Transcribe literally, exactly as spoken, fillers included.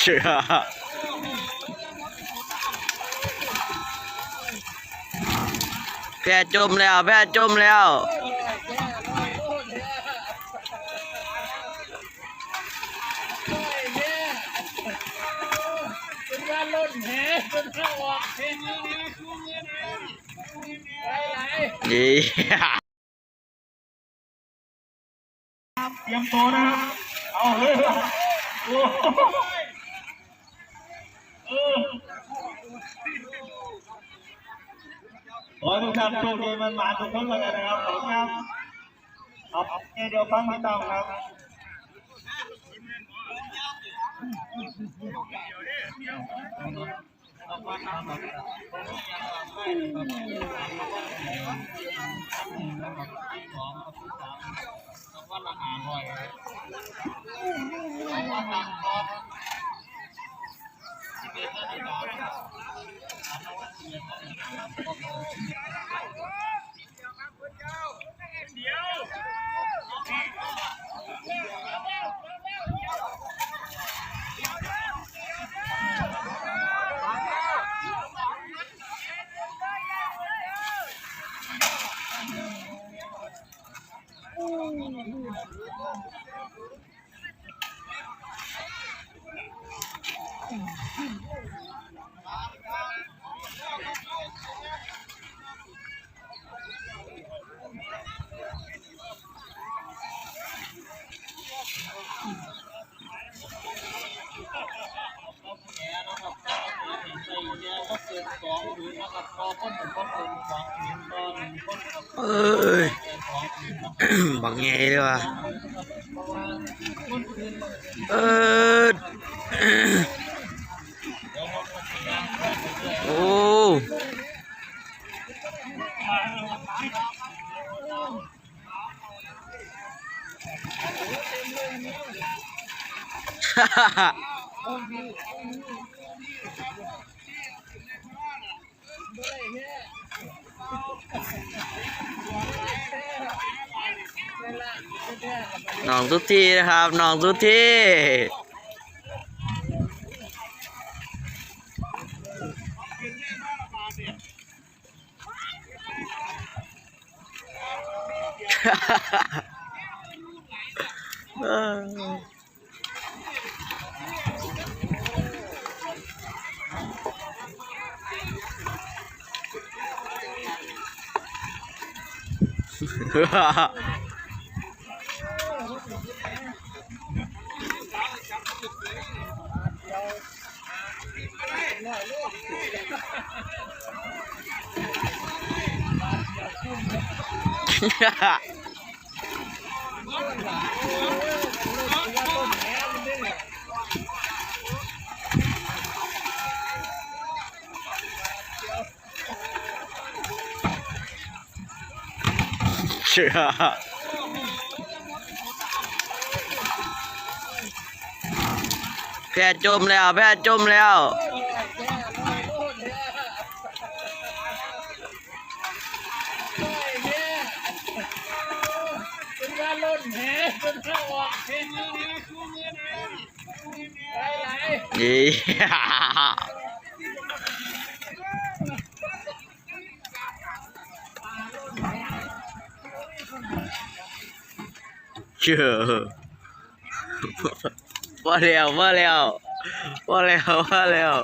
แพร่จมแล้ว แพร่จมแล้ว นี่ เตรียมตัวนะครับ เอาเลยครับ โอ้โห เออ ขอให้ทุกท่านโชคดีมันมาทุกคนแล้วกันนะครับ ขอบคุณครับ ครับ เดี๋ยวฟังติดตามครับ เอ้ย บักใหญ่เลยว่ะ เออ โอ้ น้องสุธีนะครับ น้องสุธี แพร่จมแล้ว แพร่จมแล้ว นี่ เชื่อ ว่าแล้ว ว่าแล้ว ว่าแล้ว ว่าแล้ว